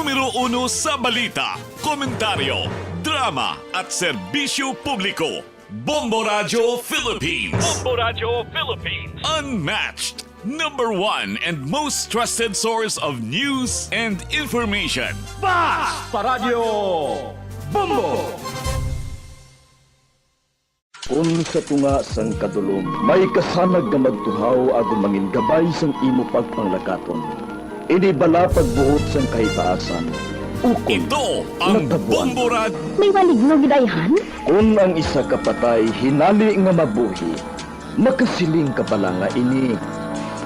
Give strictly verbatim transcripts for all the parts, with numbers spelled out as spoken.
Numero uno sa balita, komentaryo, drama, at serbisyo publiko. Bombo Radyo Philippines. Bombo Radyo Philippines. Unmatched. Number one and most trusted source of news and information. Basta Radyo Bombo! Kun sa tunga sang kadulom may kasanag nga magtuhaw agod mangin gabay sang imo pagpanglakaton, ini bala pagbuot sang kahitaasan, ukon Ito ang natabuan. Bombo Rad- May maligno gid ayhan? Kun ang isa ka patay hinali nga mabuhi, makasiling ka bala nga ini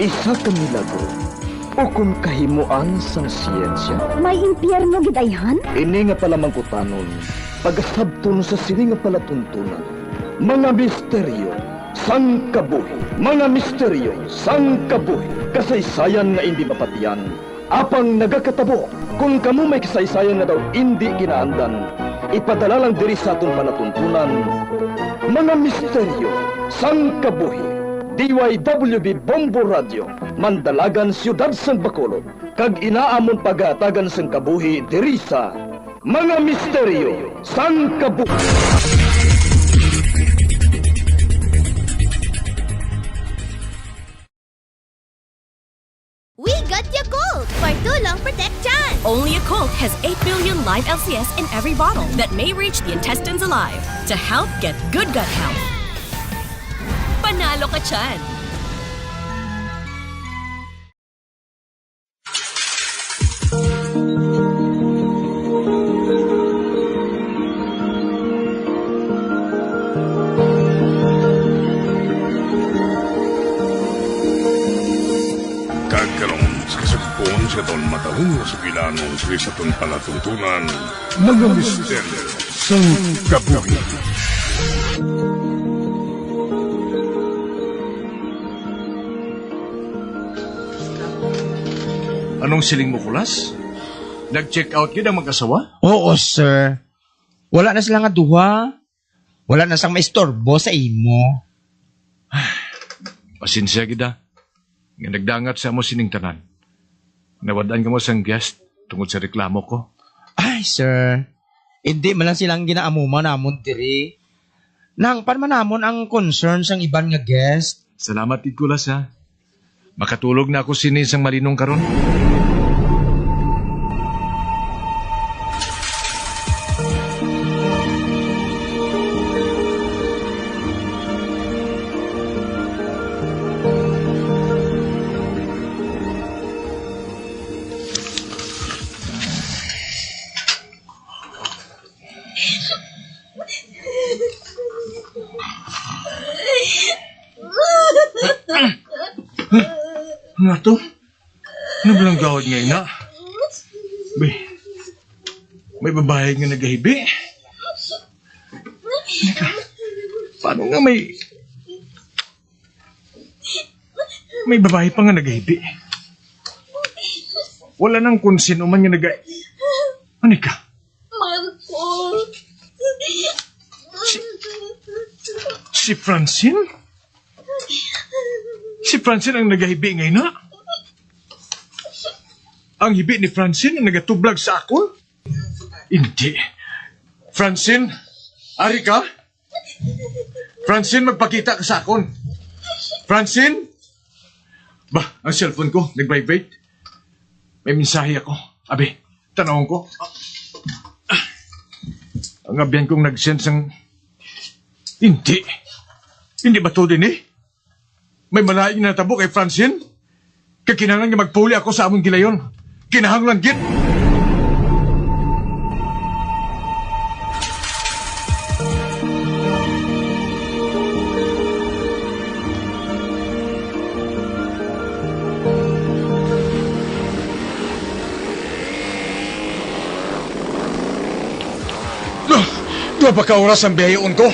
isa ka milagro ukon kahimoan sang siyensya? May impyerno gid ayhan? Ini nga palamangkutanon, pagasabton sa sini nga palatuntunan, mga misteryo sang kabuhi, mga misteryo sang kabuhi, kasaysayan nga indi mapatiyan, apang nagakatabo. Kon kamo may kasaysayan nga daw indi kinaandan, ipadala lang diri sa aton palatuntunan, mga misteryo sang kabuhi. D Y W B Bombo Radio, Mandalagan, Siyudad sang Bacolod, kag ina amon pagahatagan sang kabuhi diri sa Mga Misteryo sang Kabuhi. We got Yakult for too long protection. Only Yakult has eight billion live L C S in every bottle that may reach the intestines alive to help get good gut health. Panalo ka dyan! Kag karon, sa kasugpon sa taon matahong nga sugilanon, sa aton palatuntunan, mga misteryo sang kabuhi. Anong siling mo, Kulas? Nag-check out gid ang mag-asawa? Oo, sir. Wala na sila nga duha. Wala na sang maistorbo sa imo. Pasensya gid, ah, nga nagdangat sa amo sining tanan. Nawad-an kamo sang guest tungod sa reklamo ko. Ay, sir. Indi man lang sila ang ginaamuman namon diri. Nahangpan man namon ang concern sang iban nga guest. Salamat gid, Kulas, ha. Makatulog na ako sini sang malinong karon. Ano to? Ano ba nang gawad nga ina? Bay, may babae nga nagahibi. Teka, paano nga may, may babae pa nga nagahibi? Wala nang kung sino man nga naga-, ano ka? Marco. Si, si Francine? Si Francine ang nagahibi ngay na? Ang hibi ni Francine ang nagatublag sa akon? Hindi. Francine, ari ka? Francine, magpakita ka sa akon. Francine? Ba, ang cellphone ko, nag-vibrate. May mensahe ako. Abi, tanawon ko. Ah, ang abyan kong nag-send sang, hindi. Hindi ba to din eh? May malain nga natabo kay Francine? Kay kinahanglan nga magpauli ako sa among gilayon. Kinahanglan gid. Duha pa ka oras ang biyaheon ko.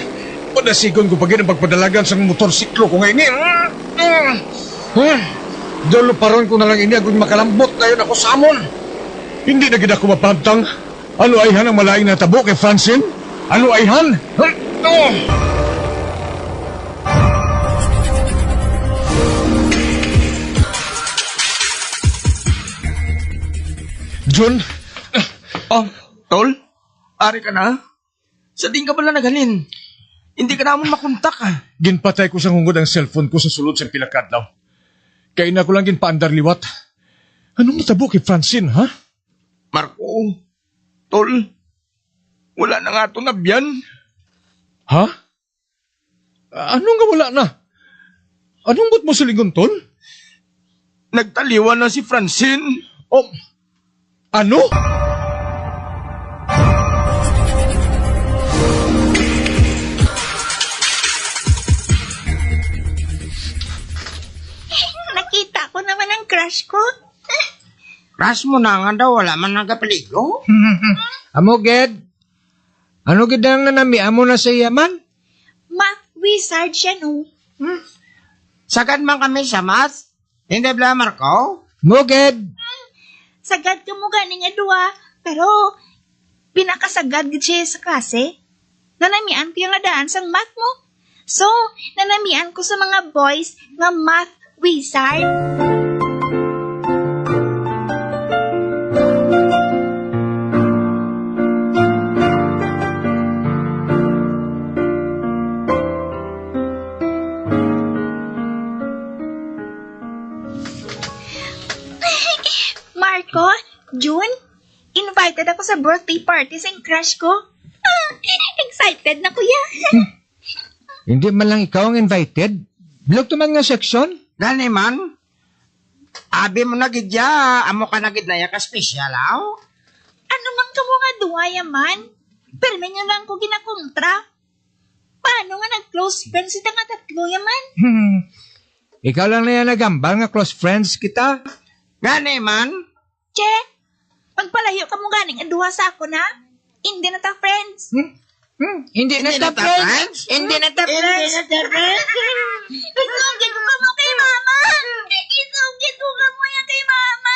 Padasigon ko pa gid ang pagpadalagan sang motorsiklo ko nga ini. Huh? Duluparon ko na lang ini agud makalambot dayon ako sa amon. Hindi na gid ako mapantang. Ano ayhan ang malain natabo kay Francine? Ano ayhan? Jun, Oh, tol, ari ka na? Sa diin ka bala naghalin? Hindi ka namon makontak, ah. Ginpatay ko sang hungod ang cellphone ko sa sulod sang pila ka adlaw. Kay ina ko lang ginpaandar liwat. Anong natabo kay Francine, ha? Marco, tol, wala na nga aton abyan. Ha? Ano nga wala na? Anong buot mo silingon, tol? Nagtaliwan na si Francine. Oh, ano? Nakita ko naman ang crush ko. Crush mo na nga daw, wala man nagapaligo. Amo gid. Ano gid ang nanamian mo na sa iya man? Math wizard siya, no? Hmm. Sagad man kami sa math. Hindi bala, Marco? Mo gid. Sagad kamo gani nga duha, pero pinakasagad gid siya sa klase. Nanamian ko yung nga daan sang math mo. So, nanamian ko sa mga boys nga math wizard. Marco, June, invited ako sa birthday party sa crush ko. Ah, excited na, kuya. Hindi man lang ikaw ang invited. Bilog to man nga section. Gani man, abi mo na gid ya, amo ka na gid na ya ka special, aw? Ano man kamo nga duwa ya man? Permi nyo lang ko ginakontra. Paano nga nag-close friends kita nga tatlo ya man? Hmm. Ikaw lang na yan nagambal nga close friends kita. Gani man, Che, magpalayo kamo gani nga duha sa akon, ha? Hindi na ta friends. Hmm? Hmm? Hindi na ta friends. Hindi na ta friends. Isugid ko kamo kay mama. Isugid ko kamo ya kay mama.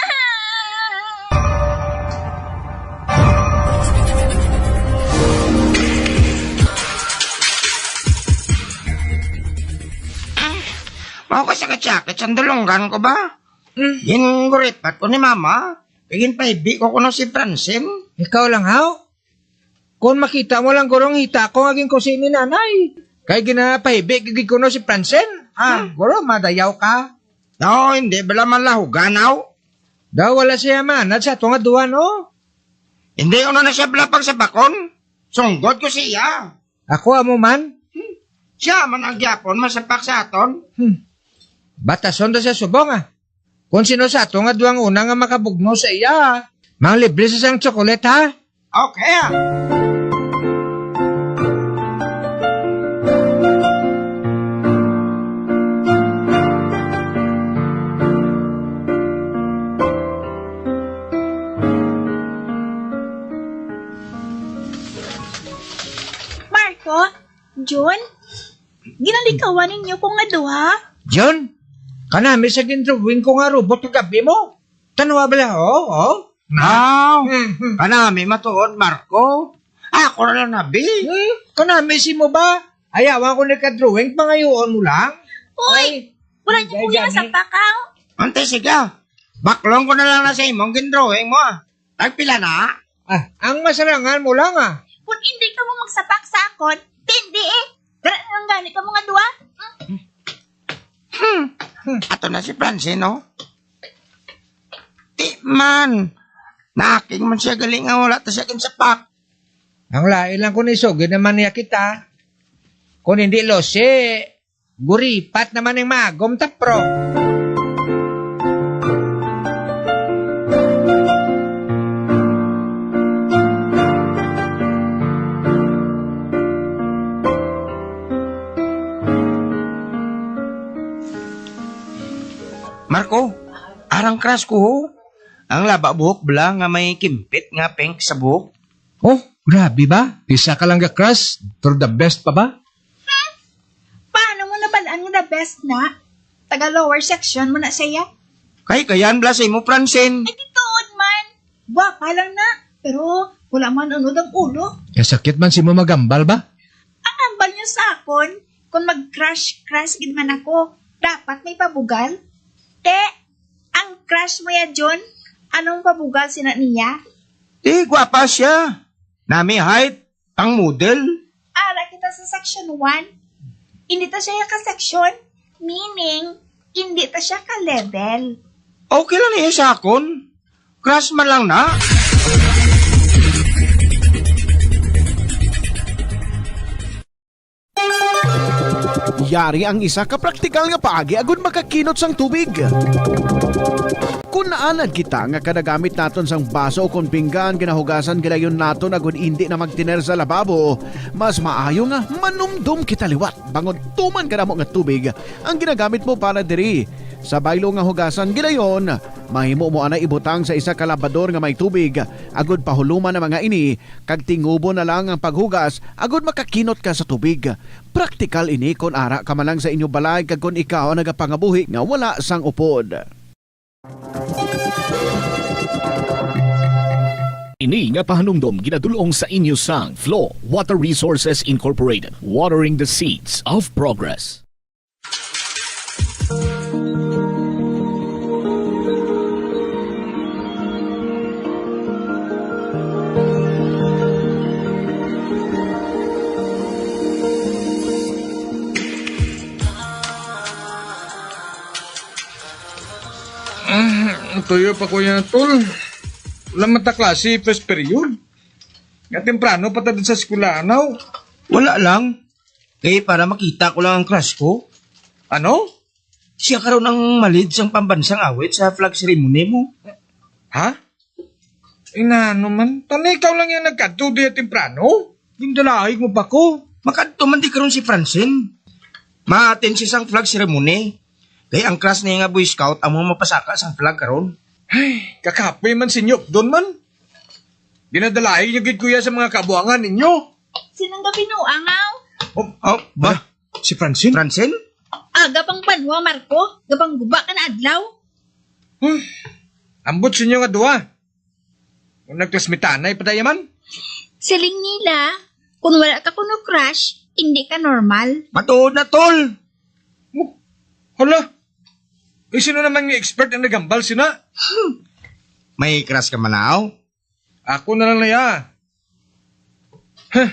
Mao ka sakit-sakit sa dulunggan ko ba? Hmm. Ginguripat ko ni mama. Kay ginpahibi ko kuno si Francine. Ikaw lang, haw? Kon makita mo lang, guro, ang hita ko nga ginkusi ni nanay. Kay ginapahibi gid kuno si Francine. Ah. Hmm, guro, madayaw ka. No, hindi bala malahugan, haw? Daw wala siya manad sa ato nga duha, no? Hindi, ano na siya bala pagsabakon? Sunggod ko siya. Ako amo man? Hmm. Siya man ang gyapon masapak sa aton. Hmm. Batason daw siya subong, ah. Kung sino sa ato nga duwang una nga makabugno sa iya, manglibre sa sang chocolate, ha? Okay, ah. Marco, Jun, ginalikawan ninyo ko nga duha? Jun, kanami sa gindrawing ko nga robot kagabi mo. Tanwa bala, oh, oh. Aw, kanami matuod, Marco. Ako na lang nabi. Hmm? Kanami si mo ba? Ayawan ko ni ka-drawing, pangayuon mo lang. Uy, wala niyo kuya sa pakaw. Antay, sige. Baklong ko na lang na sa imong gindrawing mo, ah. Tagpila na? Ah, ang masarangan mo lang, ah. Kung hindi ka mo magsapak sa akon, tindi eh. Dara na lang gani ka mga duwa. Hmm. Ato na si Francine, no? Di man. Naking man siya galing nga wala ta siya ginsapak. Ang lain lang kung isugid naman niya kita. Kung hindi, Lose, guripat naman ang magom ta, pro. Marco, arang crush ko, ho. Ang laba buhok bala nga may kimpit nga pink sa buhok. Oh, grabe ba? Isa ka lang ga crush, pero the best pa ba? Paano mo nabalaan nga the best na? Taga lower section mo na siya. Kay kayan bala sa imo, Francine. Ay, di tuod man. Gwapa lang na, pero wala man unod ang ulo. Kasakit man si mo magambal ba? Ang ambal niyo sa akon, kung mag-crush-crush gid man ako, dapat may pabugal? Te, ang crush mo ya, Jun, anong pabugal sina niya? Di gwapa siya. Nami height, pang model. Ara kita sa section one. Hindi ta siya ka-section, meaning, hindi ta siya ka-level. Okay lang niya sa akon. Crush man lang na. Yari ang isa ka praktikal nga paagi agud makakinot sang tubig. Kun naanad kita nga kada gamit naton sang baso o kon pinggan ginahugasan gilayon naton agud indi na magtiner sa lababo, mas maayo nga manumdom kita liwat bangod tuman kadamo nga tubig ang ginagamit mo para diri. Sa baylo nga hugasan gilayon, mahimo mo anay ibutang sa isa ka labador nga may tubig agud pahuloman ang mga ini kag tingubo na lang ang paghugas agud makakinot ka sa tubig. Praktikal ini kon ara ka man lang sa inyo balay kag kon ikaw ang nagapangabuhi nga wala sang upod. Ini nga pahanumdom ginadul-ong sa inyo sang Flow Water Resources Incorporated, watering the seeds of progress. Ah, tuyo pa ko yan, tol. Wala man ta klase first period. Nga temprano pa ta dun sa eskwelahan, aw. Wala lang. Kay para makita ko lang ang crush ko. Ano? Siya karon ang malid sang pambansang awit sa flag ceremony mo. Ha? Inano man? Tani ikaw lang yung nagkadto diya temprano? Gindalaig mo pa ko. Makadto man di karon si Francine. Maaten siya sang flag ceremony. Kay ang crush niya nga Boy Scout amo mapasaka sang flag karon. Ay, kakapoy man si Nyok doon man. Ginadalaig niyo gid, kuya, sa mga kabuangan ninyo. Sinong gabinuang, aw? Oh, oh, ba? Si Francine? Francine? Aga pang banwa, Marco. Gabang guba ka na adlaw. Hmm. Ambot sa inyo nga duha. Kung nagklasmitanay pa tayo man. Siling nila, kung wala ka kuno crush, hindi ka normal. Matuod na, tol. Oh, hala. Eh, sino naman nga expert ang nagambal sina? May crush ka man, aw? Ako na lang na ya. Huh.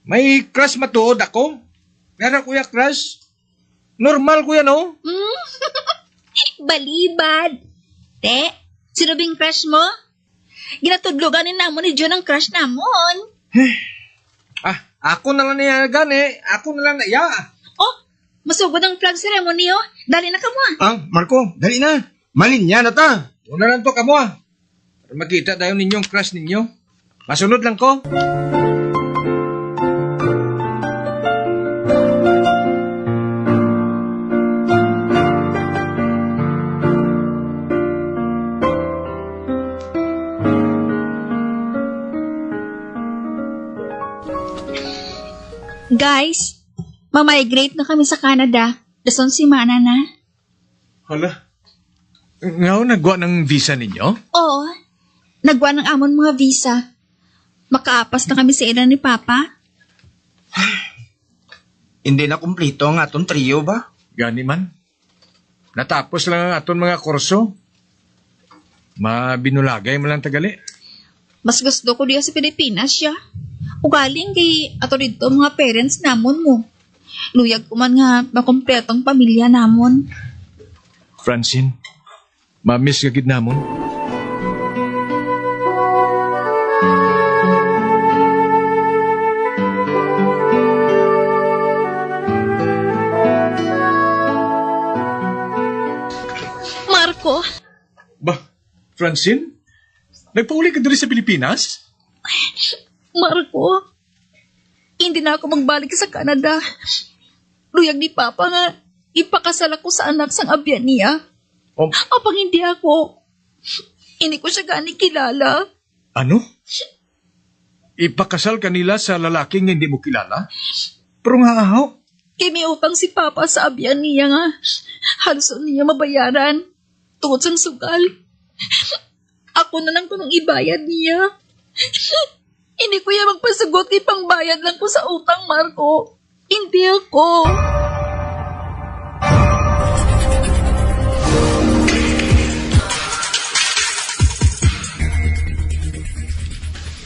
May crush matuod ako? Pero kuya crush, normal ko yan, oh. Mm. Balibad. Te, sino bing crush mo? Ginatudlogan ni namon ni Jun ang crush namon. Ah, ako na lang niya gani. Ako na lang na iya. Oh, masugod ang flag ceremony, oh. Dali na kamo, ah. Ah, Marco, dali na. Malinya na ta. Una lang to kamo, ah. Para makita dayon ninyong crush ninyo. Masunod lang ko. Guys, mamigrate na kami sa Canada. Dason semana na. Hala, nga nagwa ng visa ninyo? Oo. Nagwa ng amon mga visa. Makaapas na kami sa ila ni Papa. Hindi na kumplito ang aton trio ba? Gani man. Natapos lang ang aton mga kurso. Mabinulagay man lang tagali. Mas gusto ko diya sa Pilipinas siya. Ugaling kay ato dito mga parents namon mo. Luyag ko man nga makompleto ang pamilya namon. Francine, mamiss ka gid namon. Marco. Ba, Francine? Nagpauli ka diri sa Pilipinas? Marco, hindi na ako magbalik sa Canada. Luyag ni Papa nga ipakasal ako sa anak sang abyan niya. Oh. Apang hindi ako. Hindi ko siya gani kilala. Ano? Ipakasal ka nila sa lalaki nga hindi mo kilala? Pero nga ahaw? Kay may utang si Papa sa abyan niya nga halos niya mabayaran. Tungod sang sugal. Ako na lang kunong ibayad niya. Hindi ko iya magpasugot kay pangbayad lang ko sa utang, Marco. Hindi ako.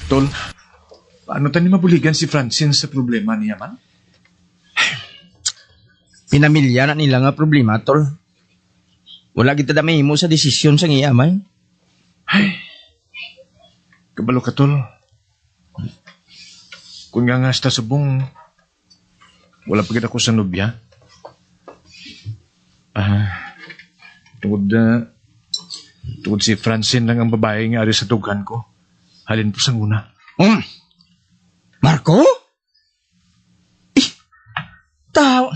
Tol, paano ta ni mabuligan si Francine sa problema niya man? Pinamilya na nila nga problema, tol. Wala gid ta mahimo sa desisyon sang iya amay. Ay, kabalo ka, tol. Kung nga nga hasta subong, wala pa gid ako sa nobya. Ah, tungod na, tungod si Francine lang ang babae nga ari sa dughan ko. Halin po sang una. Um, Marco? Eh, ta-,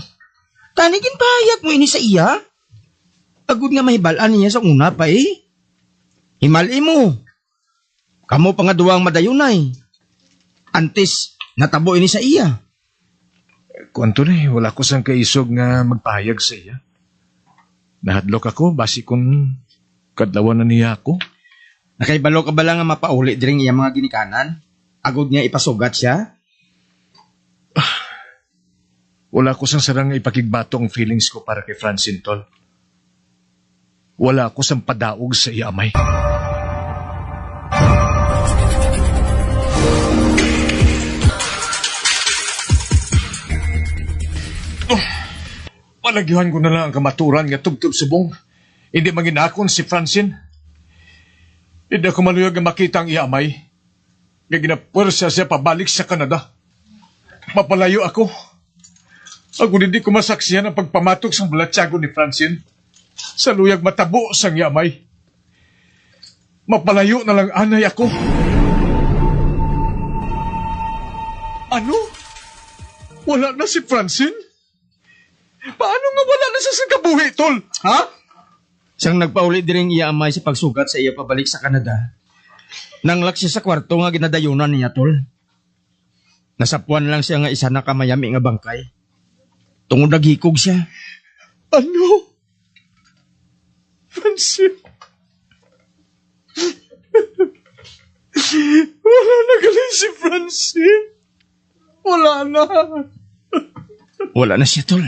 tani ginpahayag mo ini sa iya? Agod nga mahibal-an niya sa una pa, eh. Himali mo. Kamo pa nga duwa ang madayunay. Antes natabo ini sa iya. Kuan, tol, eh, wala ko sang kaisog nga magpahayag sa iya. Nahadlok ako, basi kung kadlawan na niya ako. Nakahibalo ka bala nga mapauli diri ang iya mga ginikanan? Agod nga ipasugat siya? Wala ko sang sarang ipakigbato ang feelings ko para kay Francine, tol. Wala ako sang padaog sa iya amay. Palagyuhan ko na lang ang kamaturan nga tubtob subong indi manginakon si Francine. Indi ako maluyag nga makita ang iya amay nga ginapuwersa siya pabalik sa Canada. Mapalayo ako. Ako hindi ko masaksihan ang pagpamatok sang balatyagon ni Francine sa luyag matabo sang iya amay. Mapalayo na lang anay ako. Ano? Wala na si Francine? Paano nga wala na siya sa kabuhi, tol? Ha? Sang nagpauli diri ang iya amay sa pagsugat sa iya pabalik sa Canada, nanglak siya sa kwarto nga ginadayunan niya, tol. Nasapuan lang siya nga isa na ka mayami nga bangkay. Tungod naghikog siya. Ano? Francine? Wala na gali si Francine. Wala na. Wala na siya, tol.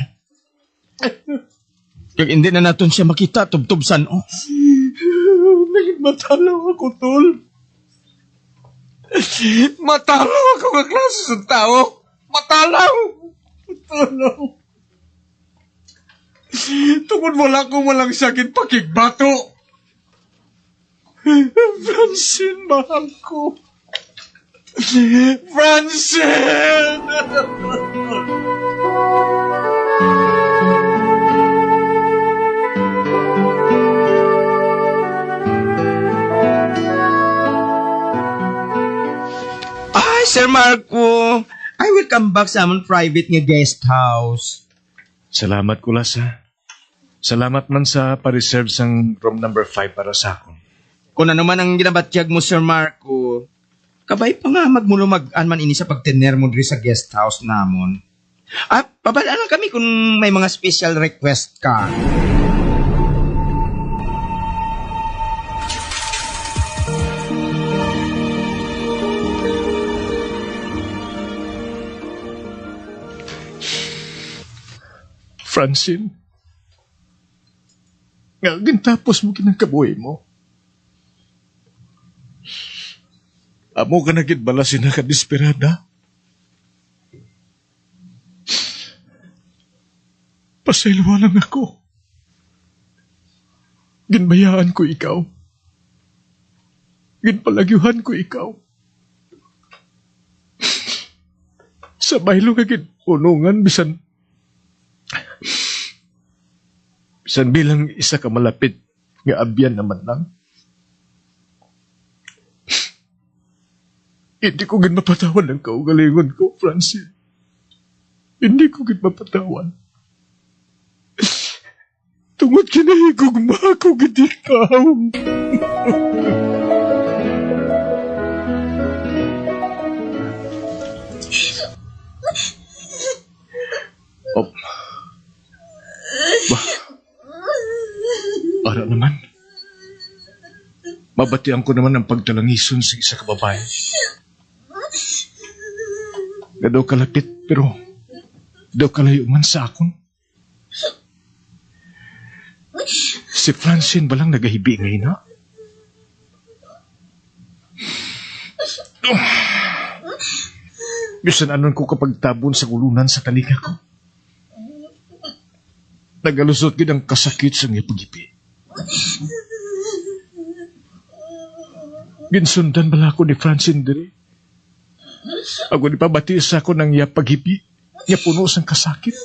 Kag hindi na naton siya makita tubtob san-o. Naging matalaw ako, tol. Matalaw ako nga klase sa tao. Matalaw. Matalaw. Tungod wala ko man lang siya ginpakigbato. Francine, mahal ko. Francine! Ay, Sir Marco, I will come back sa amon private nga guest house. Salamat, Kulas, ha. Salamat man sa pa-reserve sang room number five para sa akon. Kung ano man ang ginabatyag mo, Sir Marco, kabay pa nga magmulumag-an man ini sa pagtener mo diri sa guest house namon. Ah, pabal-an lang kami kung may mga special request ka. Francine, nga gintapos mo gid ang kabuhi mo. Amo ka na gid bala sina ka desperada. Pasayloa lang ako. Ginbayaan ko ikaw. Ginpalagyuhan ko ikaw. Sa baylo nga gin-unungan, bisan, bisan bilang isa ka malapit nga abyan naman lang. Hindi ko gid mapatawad ang kaugalingon ko, Francine. Hindi ko gid mapatawad. Tungod kinahigugma ko gid ikaw. Oh. Ba? Ara naman. Mabatian ko naman ang pagtalangison sa isa ka babae. Nga daw kalapit, pero daw kalayo man sa akon. Si Francine ba lang nagahibi nga ina? Bisan anon ko kapagtabon sa kulunan sa talinga ko, nagalusot gid ang kasakit sa iya paghipi. Ginsundan bala ako ni Francine diri. Ako ni pabati sa ako nang iya paghipi nga puno sang kasakit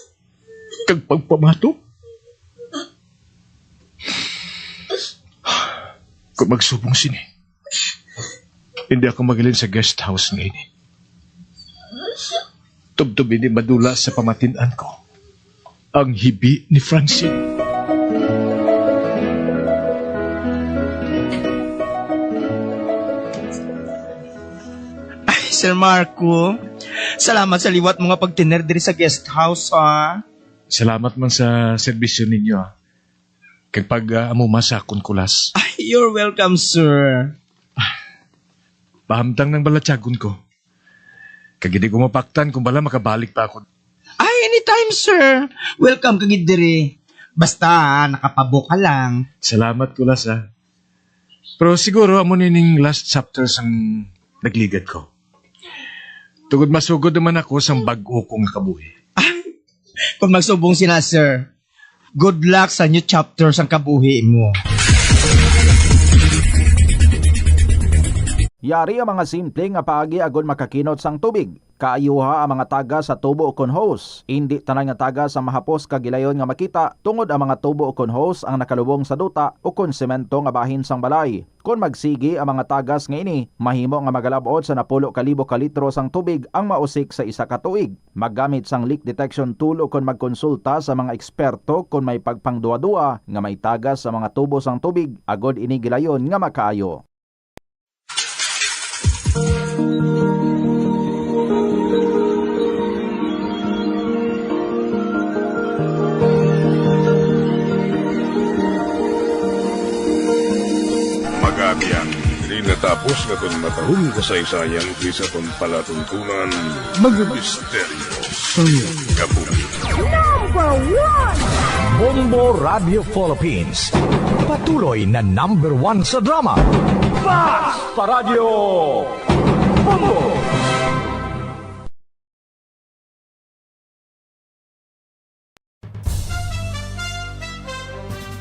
kag pagpamato. Kung magsubong sini, hindi ako magalin sa guest house nga ini. Tubtob ini madula sa pamatin-an ko ang hibi ni Francine. Ay, Sir Marco, salamat sa liwat mo nga pagtener diri sa guest house, ha? Salamat man sa serbisyo ninyo, ah. Kag pag, ah, amo man sa akon kulas. Ay, you're welcome, sir. Pahamtang nang balatyagon ko. Kag hindi ko mapaktan kung bala makabalik pa ako. Ay, anytime, sir. Welcome ka gid diri. Basta, ah, nakapabook ka lang. Salamat, kulas, ah. Pero siguro amo ni ning last chapter sang nagligad ko. Tungod masugod naman ako sang bag-o ko nga kabuhi. Ay, kung magsubong sila, sir, good luck sa new chapter sang kabuhi mo. Yari ang mga simple nga paagi agod makakinot sang tubig. Kaayuha ang mga tagas sa tubo ukon hose. Indi tanan nga tagas ang mahapos kag gilayon nga makita, tungod ang mga tubo ukon hose ang nakalubong sa duta ukon semento nga bahin sang balay. Kon magsigi ang mga tagas nga ini, mahimo nga magalab-ot sa napulo ka libo ka litro sang tubig ang mausik sa isa ka tuig. Maggamit sang leak detection tool ukon magkonsulta sa mga eksperto kon may pagpangduadua nga may tagas sa mga tubo sang tubig, agod ini gilayon nga makaayo. Magabian, diri natapos nga aton matahom kasaysayan diri sa aton palatuntunan, Mga Misteryo sang Kabuhi. Number one! Bombo Radio Philippines, patuloy na number one sa drama. Basta Radyo Bombo!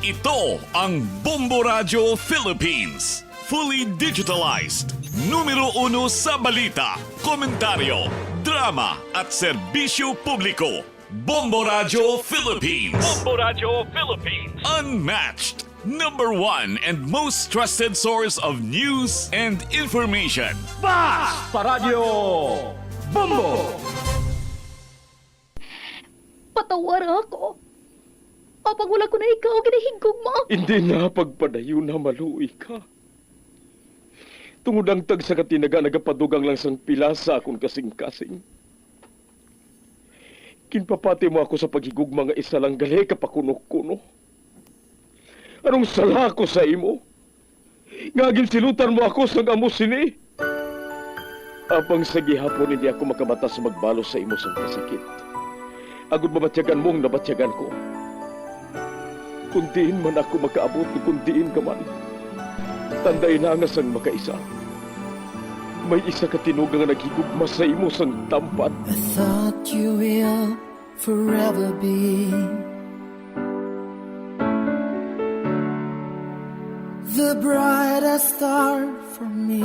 Ito ang Bombo Radyo Philippines. Fully digitalized. Numero uno sa balita, komentaryo, drama, at serbisyo publiko. Bombo Radyo Philippines. Bombo Radyo Philippines. Unmatched. Number one and most trusted source of news and information. Basta Radyo Bombo! Patawara ako. Apang wala ko na ikaw ginahigugma. Hindi na pagpadayon na maluoy ka. Tungod ang tagsa ka tinaga nagapadugang lang sang pila sa akon kasing-kasing. Ginpapati mo ako sa paghigugma nga isa lang gali ka pakuno-kuno. Anong sala ako sa imo? Nga ginsilutan mo ako sang amo sini? Apang sa gihapon hindi ako makabata sa magbalos sa imo sang kasakit, agod mabatyagan mo ang nabatyagan ko. Kon diin man ako makaabot, kon diin ka man, tandai na nga sang makaisa, may isa ka tinuga nga naghigugma sa imo sang tampad. I thought you will forever be the brightest star for me.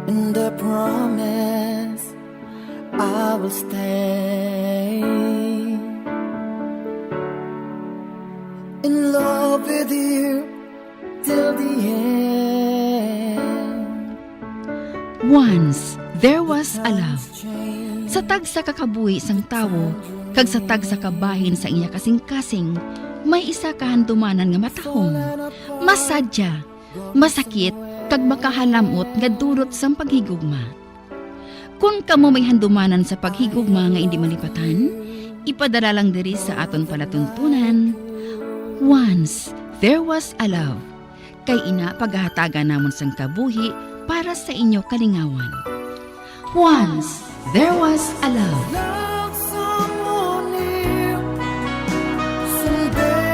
And I promise I will stay in love with you till the end. Once, there was a love. Sa tagsa ka kabuhi sang tawo, kag sa tagsa ka bahin sang iya kasing-kasing, may isa ka handumanan nga matahom, masadya, masakit, kag makahalamot nga dulot sang paghigugma. Kon kamo may handumanan sa paghigugma nga indi malipatan, ipadala lang diri sa aton palatuntunan, Once, there was a love. Kay ina pagahatagan namon sang kabuhi para sa inyo kalingawan. Once there was a love. Love someone new someday.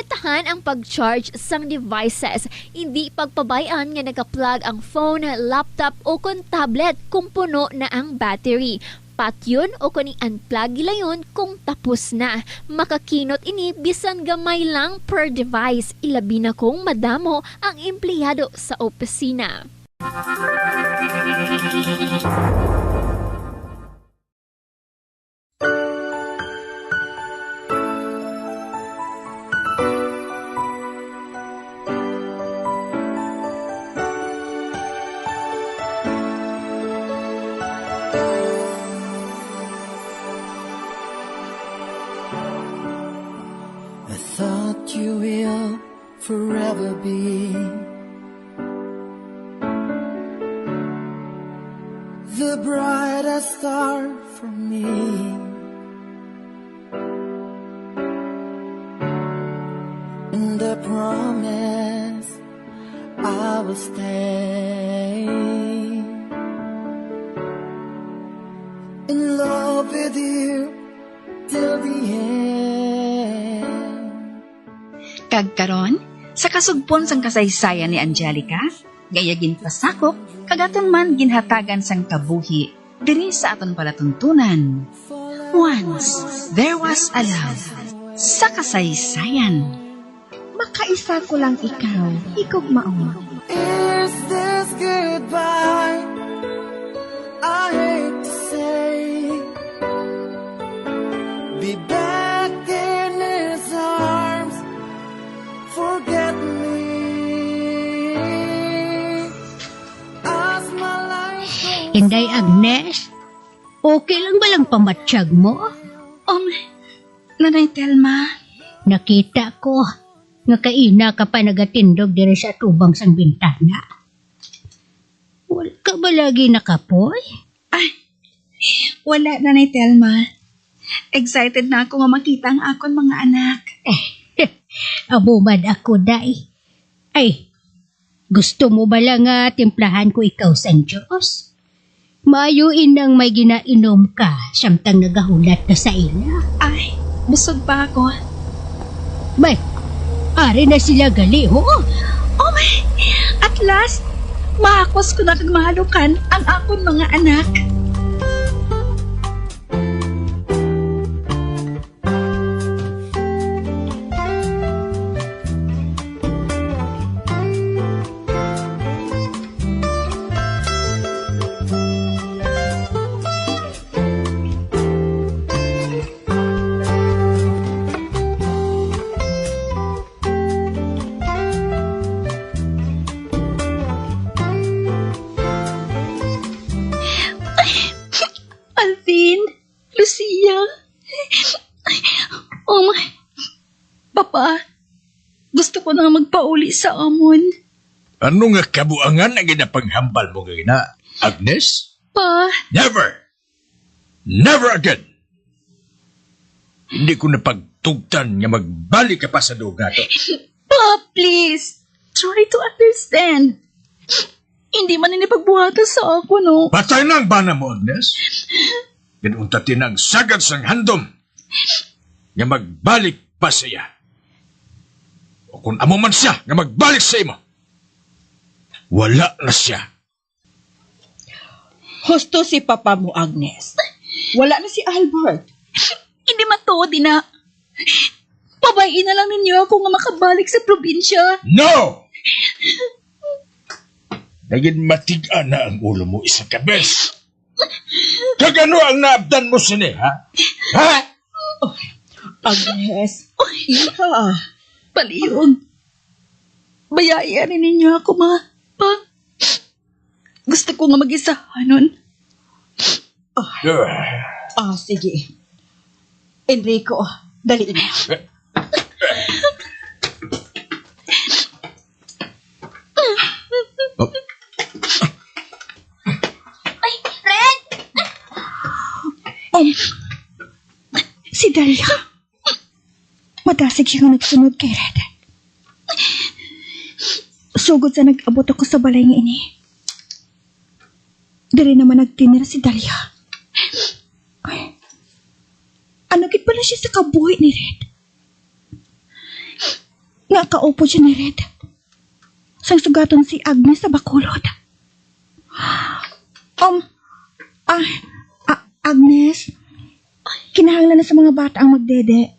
Tahan ang pag-charge sang devices. Hindi pagpabay-an nga naka-plug ang phone, laptop, o kon tablet kung puno na ang battery. Patyon o kon i-unplug gilayon kung tapos na. Makakinot ini bisan gamay lang per device, ilabi na kung madamo ang empleyado sa opisina. I thought you will forever be the brightest star for me. And I promise I will stay in love with you till the end. Kag karon, sa kasugpon sang kasaysayan ni Angelica, nga iya ginpasakop kag aton man ginhatagan sang kabuhi diri sa aton palatuntunan. Once, there was a love. Sa kasaysayan. Makaisa ko lang ikaw, higugmaon. Is this goodbye? I hate to say. Be back in his arms. Forget me. As my life goes Inday on. Agnes, okay lang ba lang pamatsyag mo? Um, Nanay Telma. Nakita ko nga kaina ka pa nagatindog diri sa atubang sang bintana. Wala ka ba lagi nakapoy? Ay, wala, Nanay Telma. Excited na ako nga makita ang akon mga anak. Amo man ako, day. Ay, gusto mo bala nga timplahan ko ikaw sang juice? Maayo inang may ginainom ka samtang nagahulat ka sa ila. Ay, busog pa ako. Bay, ari na sila gali, ho? Oh my, at last, mahakos ko na kag mahalukan ang akon mga anak. Alvin, Lucia. Oh my. Papa, gusto ko na magpauli sa amon. Ano nga kabuangan ang ginapanghambal mo nga ina, Agnes? Pa. Never! Never again! Hindi ko na pagtugtan nga magbalik ka pa sa duog nato. Pa, please! Try to understand. Hindi man ini pagbuhatan sa ako, no? Patay na ang bana mo, Agnes. Yan unta tinang sagad sang handom nga magbalik pa siya. O kung amo man siya nga magbalik sa imo, wala na siya. Husto si papa mo, Agnes. Wala na si Albert. Hindi matuod, ina. Pabay-i na lang ninyo ako nga makabalik sa probinsya. No! Nagin matiga na ang ulo mo isang kabes. Kag ano ang naabdan mo sini, ha? Ha? Agnes, iha. Palihog. Bayai ani ninyo ako, ma. Pa. Gusto ko nga mag-isahanon. Ah, sige. Enrico, dali na. Ay, Red! Um, si Dalia. Madasig siya nga nagsunod kay Red. Sugod sa nag-abot ako sa balay nga ini, diri naman nagtinira si Dalia. Ay, ano gid pala siya sa kabuhi ni Red? nga kaupod siya ni Red sang sugaton si Agnes sa Bacolod. Um, ah, ah, Agnes, kinahanglan na sa mga bata ang magdede.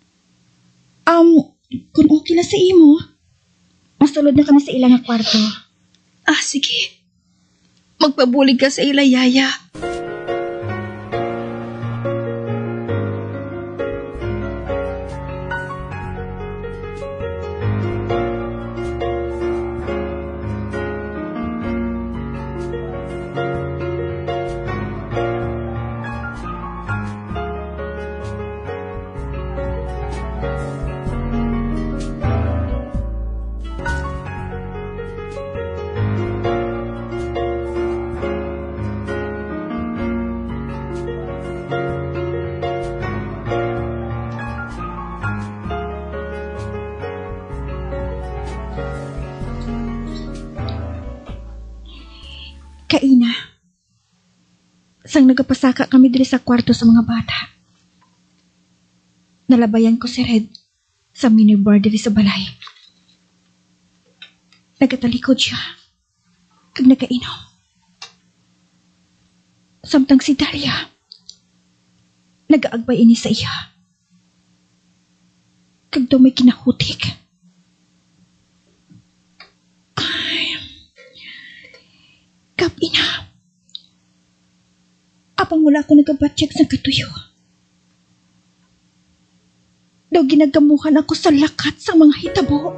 Um, kung okay na sa imo, masulod na kami sa ila nga kwarto. Ah, sige. Magpabulig ka sa ila, Yaya. Kaina, sang nagapasaka kami diri sa kwarto sa mga bata, nalabayan ko si Red sa minibar diri sa balay. Nagatalikod siya kag nagainom. Samtang si Daria nagaagbay ini sa iya. Kag daw may kinahutik. Ay, gab-i na. Apang wala ako nagabatyag sang katuyo. Daw ginagamuhan ako sa lakat sang mga hitabo.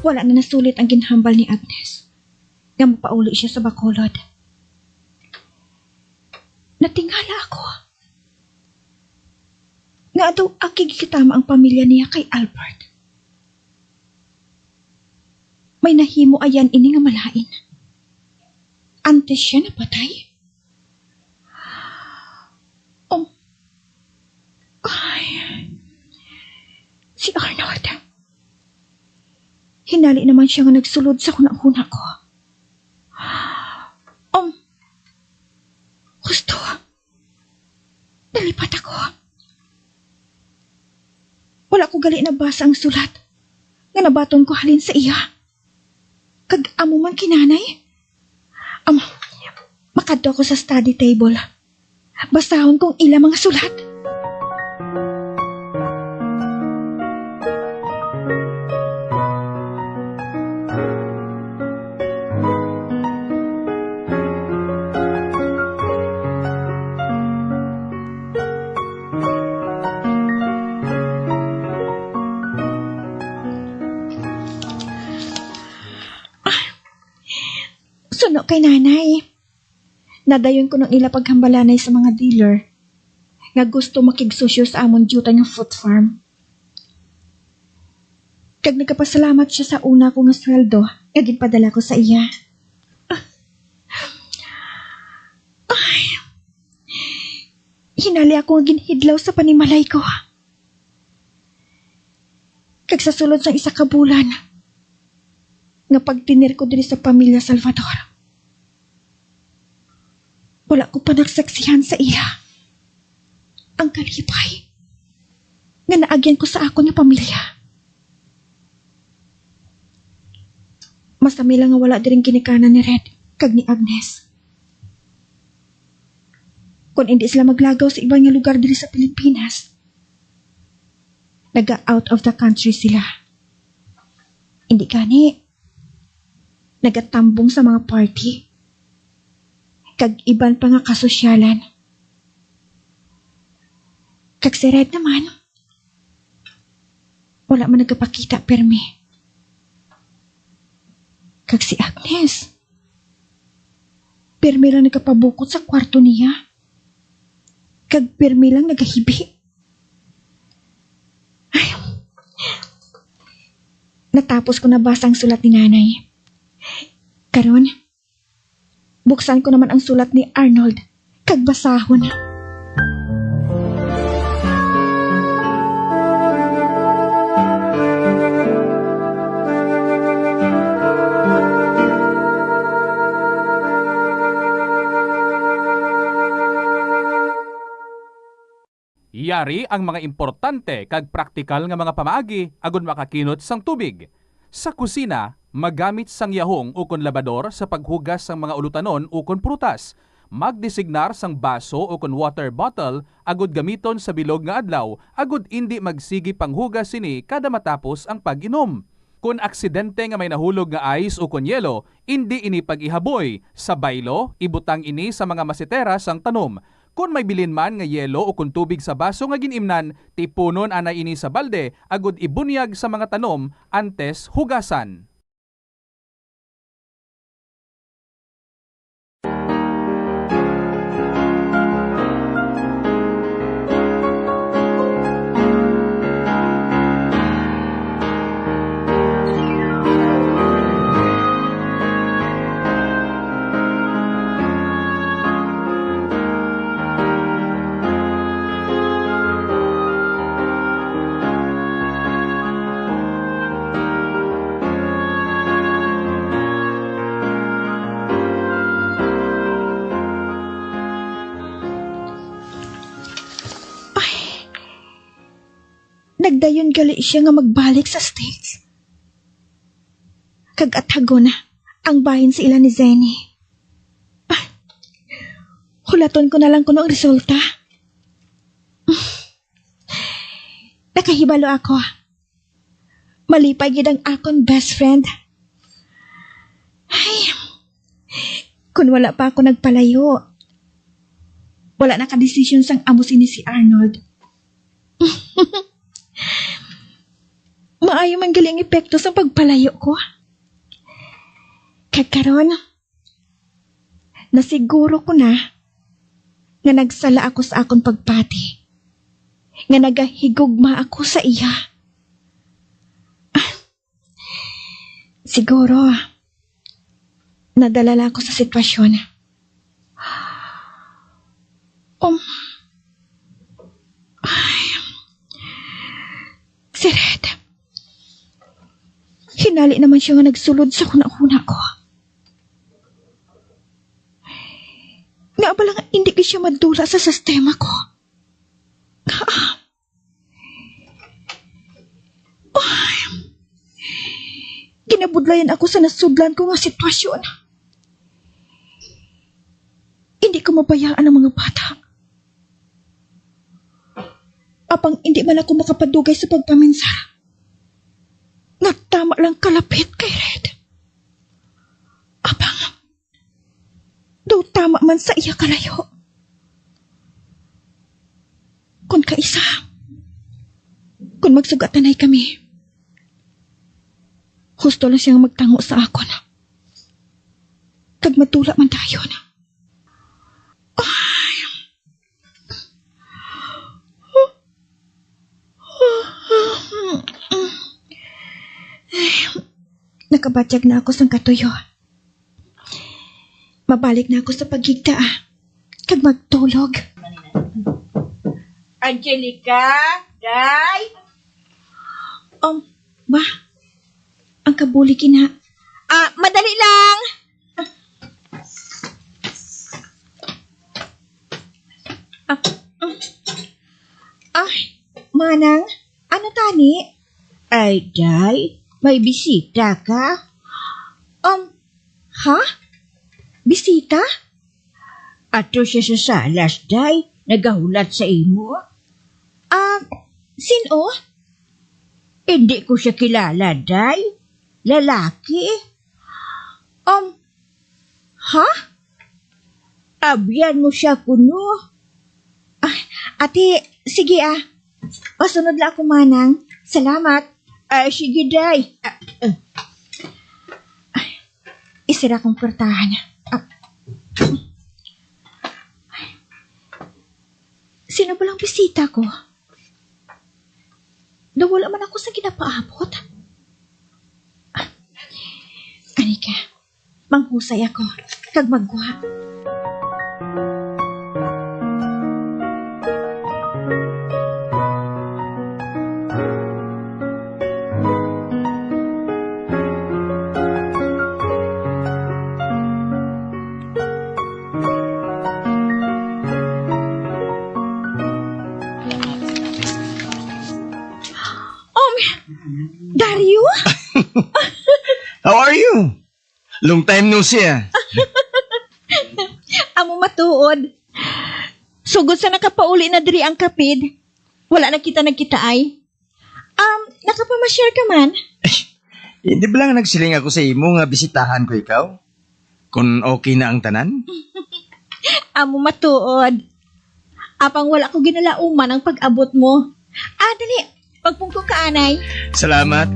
Wala na nasulit ang ginhambal ni Agnes nga mapauli siya sa Bacolod. Natingala ako nga daw akigikatama ang pamilya niya kay Albert. May nahimo ayan ini nga malain antes siya napatay? Um, ay, si Arnold. Hinali naman siya nga nagsulod sa hunahuna ko. Um, husto. Nalipat ako. Wala ko gali nabasa ang sulat nga nabaton ko halin sa iya. Kag amo man kinanay. Am, makadto ako sa study table. Basahon kong ila mga sulat. Suno kay nanay. Nadayon ko nang ila paghambalanay sa mga dealer nga gusto makigsosyo sa amon diutay nga fruit farm. Kag nagapasalamat siya sa una ko nga sweldo nga ginpadala ko sa iya. Ay, hinali ako nga ginhidlaw sa panimalay ko. Kag sa sulod sang isa ka bulan nga pagtener ko diri sa pamilya Salvador, wala ko pa nasaksihan sa ila ang kalipay nga naagyan ko sa akon nga pamilya. Masami lang nga wala diri ang ginikanan ni Red kag ni Agnes. Kon indi sila maglagaw sa iban nga lugar diri sa Pilipinas, naga-out of the country sila. Indi gani, nagatambong sa mga party kag iban pa nga kasosyalan. Kag si Red naman, wala man nagapakita pirmi. Kag si Agnes, pirmi lang nagapabukot sa kwarto niya. Kag pirmi lang nagahibi. Ay, Natapos ko nabasa ang sulat ni Nanay. Karon, buksan ko naman ang sulat ni Arnold kag basahon. Yari ang mga importante kag praktikal nga mga pamaagi agud makakinot sang tubig. Sa kusina, magamit sang yahong ukon labador sa paghugas sang mga ulutanon ukon prutas. Magdesignar sang baso ukon water bottle agud gamiton sa bilog nga adlaw agud indi magsigi panghugas sini kada matapos ang pag-inom. Kon aksidente nga may nahulog nga ice ukon yelo, indi ini pag-ihaboy. Sa baylo, ibutang ini sa mga masetera sang tanom. Kon may bilin man nga yelo ukon tubig sa baso nga gin-imnan, tipunon anay ini sa balde agud ibunyag sa mga tanom antes hugasan. Ay, nagdayon gali siya nga magbalik sa States. Kag athagon ang bahin sa ila ni Zenny. Ah, hulaton ko na lang kuno ang resulta. Nakahibalo ako. Malipay gid ang akon best friend. Ay, kung wala pa ako nagpalayo, wala nakadesisyon sang amo sini si Arnold. Maayo man gali ang epekto sang pagpalayo ko. Kag karon, nasiguro ko na nga nagsala ako sa akon pagpati, nga nagahigugma ako sa iya. Ah, siguro, nadala lang ako sa sitwasyon. Um, ay, si Red. Hinali naman siya nga nagsulod sa hunahuna ko. Nga abala nga hindi gid siya madula sa sistema ko. Ay, ginabudlayan ako sa nasudlan ko nga sitwasyon. Hindi ko mabayaan ang mga bata. Apang hindi man ako makapadugay sa pagpaminsar nga tama lang kalapit kay Red. Apang daw tama man sa iya kalayo. Kon kaisa, kon magsugatanay kami, husto lang siya nga magtango sa akon. Kag madula man dayon. Ay. Nakabatyag na ako sang katuyo. Mabalik na ako sa paghigda, ah. Kag magtulog. Angelica, Day? Um, ma, ang kabulig ina. Ah, madali lang. Ah, ah. Ay, manang, ano tani? Ay, Day, may bisita ka. Um, ha? Bisita? Ato siya sa salas, Day. Nagahulat sa imo. Ah, sin-o? Hindi ko siya kilala, Day. Lalaki. Um, ha? Abyan mo siya kuno. Ah, ate, sige, ah. Pasunod lang ako, manang. Salamat. Ah, sige, Day. Ah, ah. Ay, isira kong kwartahan. Ah. Sino ba lang bisita ko? Daw wala man ako sa ginapaabot. Manghusay ako kag maggwa. Um, Dario? How are you? Long time no see, ah. Amo matuod. Sugod sa nakapauli na diri ang kapid, wala na kita nagkitaay. Um, nakapamasyar ka man? Ay, hindi ba lang nagsiling ako sa imo nga bisitahan ko ikaw? Kung okay na ang tanan? Amo matuod. Apang wala ko ginalauman ang pag-abot mo. Ah, dali. Pagpungko ka, anay. Salamat.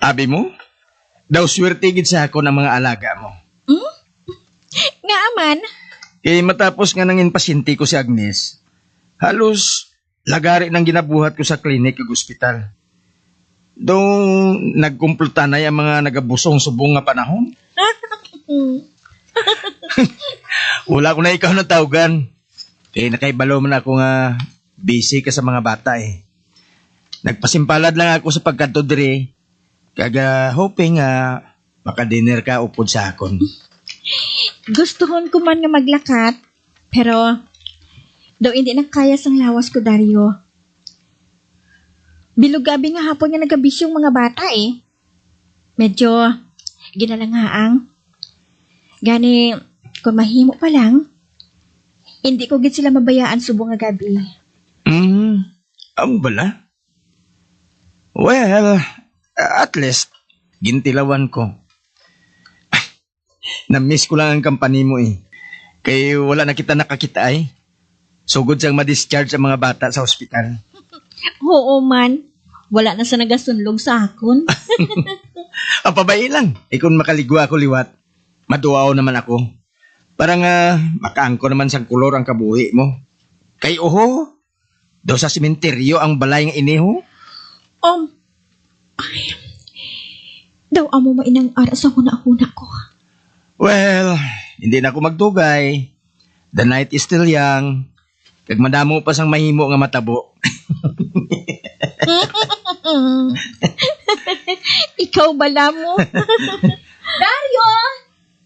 Abi mo? Daw swerte gid sa akon ang mga alaga mo. Hmm? Ngaa man? Kay matapos nga nangin pasyente ko si Agnes, halos lagari nang ginabuhat ko sa klinik kag ospital. Daw nagkumpultanay ang mga nagabusong subong nga panahon. Wala ko na ikaw natawgan. Kay nakahibalo man ako nga busy ka sa mga bata, eh. Nagpasimpalad lang ako sa pagkadto diri, kag, ah, hoping nga maka-dinner ka upod sa akon. Gustuhon ko man nga maglakat, pero daw indi na kaya sang lawas ko, Dario. Bilog gab-i nga hapon nga nagabisyo ang mga bata, eh. Medyo ginalangaang. Gani, kung mahimo pa lang, hindi ko gid sila mabayaan subong nga gab-i. Mm, amo bala? Well, at least, gintilawan ko. Na-miss ko lang ang company mo, eh. Kay wala na kita nakakita, eh. Sugod sang ma-discharge ang mga bata sa ospital. Oo man. Wala na sa nagasunlog sa akon. Ang pabai lang. Eh, kung makaligwa ako liwat, maduaw naman ako. Para nga makaangkon naman sang kolor ang kabuhi mo. Kay oho, daw sa sementeryo ang balay nga ini, ho? Um, ay, daw amo mainang ara sa hunahuna ko. Well, hindi na ako magdugay. The night is still young. Kag madamo pa sang mahimo nga matabo. Ikaw bala mo? Dario!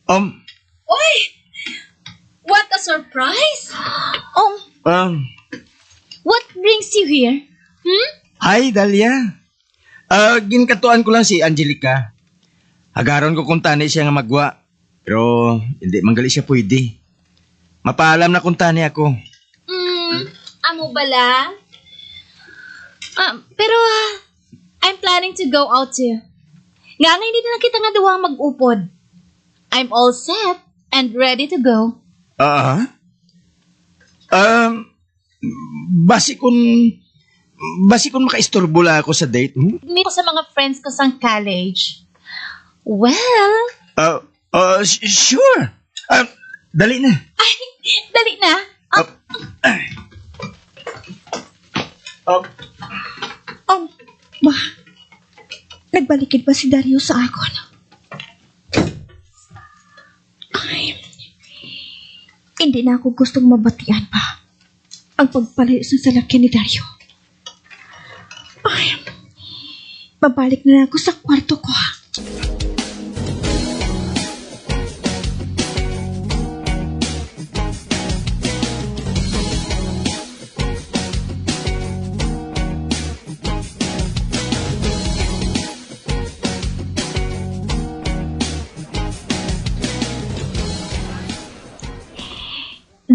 Um, Oy! What a surprise! Um, um, what brings you here? Hmm? Hi, Dahlia. Ah, ginkatuan ko lang si Angelica. Hagaron ko kung tani siya nga magwa. Pero hindi man gali siya pwede. Mapaalam na kung tani ako. Mm, amo bala? Ah, pero, ah, I'm planning to go out too. Nga nga hindi na lang kita nga duha mag-upod. I'm all set and ready to go. Ah? Um, basi kun, basi kun makaistorbo lang ako sa date, hmm? Meet ko sa mga friends ko sang college. Well, ah, ah, s-, sure. Ah, dali na. Ay, dali na. Ah, ah, Um, ba, nagbalikid ba si Dario sa akon? Ay, hindi na ako gustong mabatian pa ang pagpalayo sa salakyan ni Dario. Ay, mabalik na lang ako sa kwarto ko.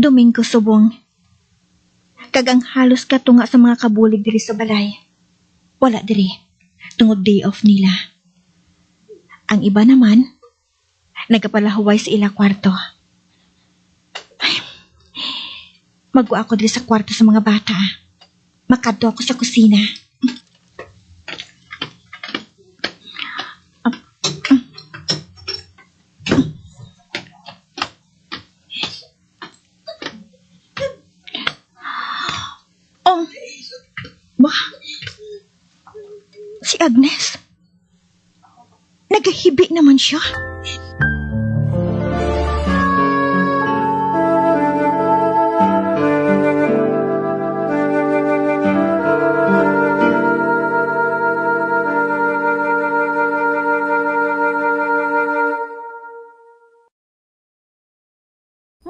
Domingo subong, kag ang halos katunga sa mga kabulig diri sa balay wala diri tungod day off nila. Ang iba naman, Nagapalahuway sa ila kwarto. Ay, magwa ako diri sa kwarto sa mga bata. Makadto ako sa kusina. Oh, ba? Si Agnes? Nagahibi naman siya.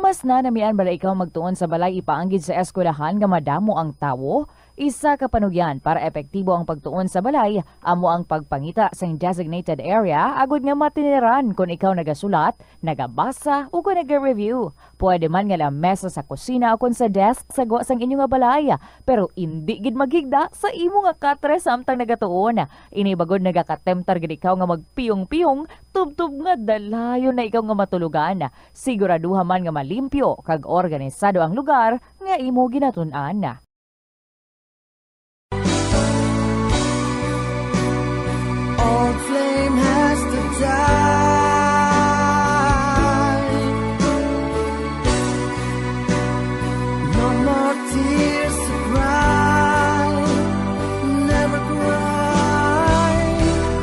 Mas nanamian bala ikaw magtuon sa balay ipaanggid sa eskwelahan nga madamo ang tawo? Isa ka panugyan para epektibo ang pagtuon sa balay amo ang pagpangita sing designated area agod nga matiniran kon ikaw nagasulat, nagabasa, o kon naga-review. Pwede man nga lamesa sa kusina o kon sa desk sa gwa sang inyo nga balay, pero indi gid maghigda sa imo nga katre samtang nagatuon. Ini bagod nagakatemptar gid ikaw nga magpiyong-piyong tubtob nga dalayon na ikaw nga matulogan. Siguraduha man nga malimpyo kag organisado ang lugar nga imo ginatun-an. Old flame has to die. No more tears to cry. Never cry.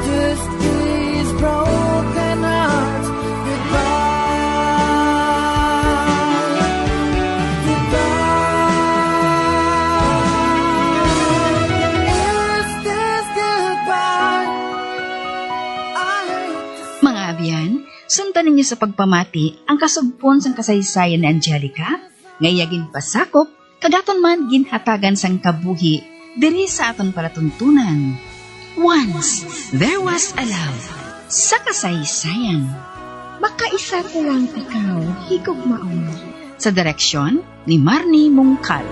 Just these broken hearts. Goodbye. Goodbye. Is this goodbye? I hate to Mga abyan, sundan ninyo sa pagpamati ang kasugpon sang kasaysayan ni Angelica, nga iya ginpasakop kag aton man ginhatagan sang kabuhi diri sa aton palatuntunan. Once There Was a Love sa kasaysayan. Makaisa ko lang ikaw, higugmaon. Sa direksyon ni Marnie Mungkal.